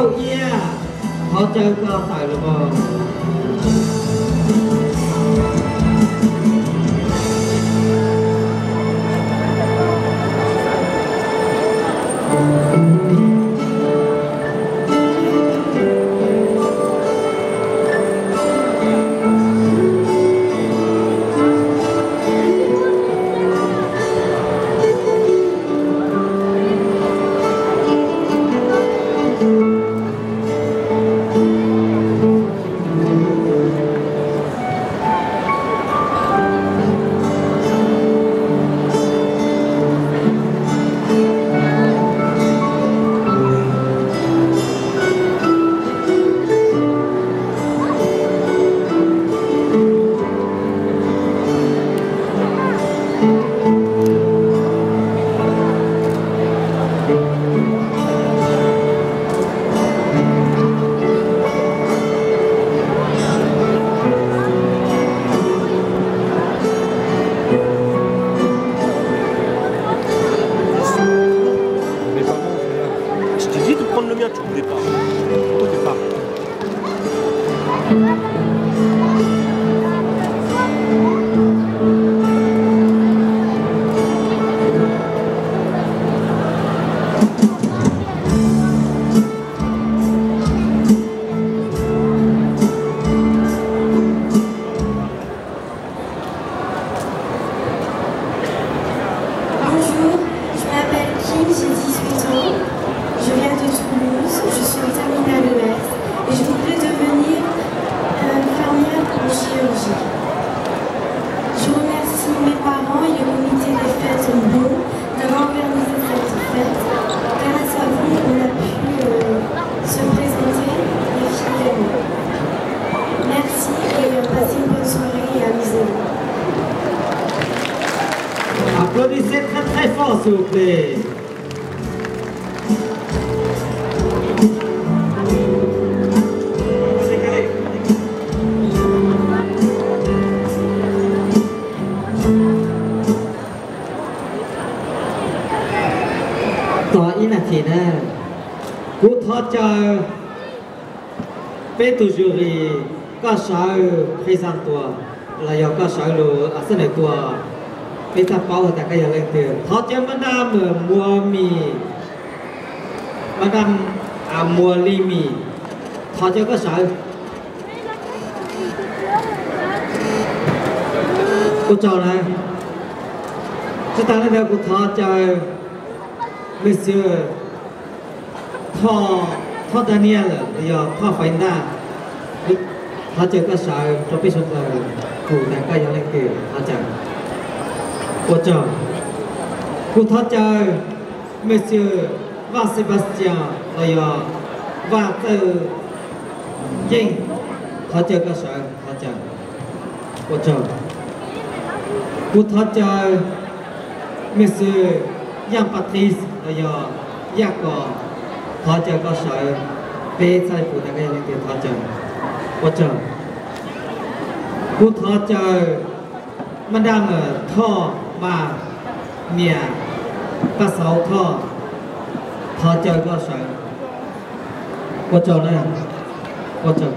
Iab, thov caw koj tawm los mas. Je t'ai dit de prendre le mien, tu voulais pas. Toi, t'es pas. Bonjour, je m'appelle Kim, j'ai dix-huit ans, je viens de Toulouse, je suis en terminale E S et je voudrais devenir euh, infirmière en chirurgie. Je remercie mes parents et le comité des fêtes Bon d'avoir organisé cette fête. Grâce à vous, on a pu euh, se présenter, les filles et moi. Merci et euh, passez une bonne soirée et amusez-vous. Applaudissez très très fort, s'il vous plaît. Tos ib nas this na, kuv thov caw peb tus jury, koj sawv present tuaj los yog koj sawv lug xab naws tuaj, peb txhaj paub has tas koj yog leej twg. Thov caw Madam Muas Mis, Madam Muas Lis Mis, thov caw koj sawv. Ua tsaug na. Tsis tas li ntawd kuv thov caw Monsieur Thoj, Thoj Daniel los yog Thoj Faiv Ntaj, thov caw koj sawv rau peb suav dlawg pum tas koj yog leej twg, thov caw. Ua tsaug. Kuv thov caw Monsieur Vaj Sebastian los yog Vaj Txawj Yeej, thov caw koj sawv, thov caw. Ua tsaug. Kuv thov caw Monsieur Yaj Patrice los yog Yaj Kos, thov caw koj sawv, peb txhaj pum tas koj yog leej twg, thov caw. Ua tsaug. Kuv thov caw Madam Thoj Mas Niam Paj Xauv Thoj, thov caw koj sawv. Ua tsaug na. Ua tsaug.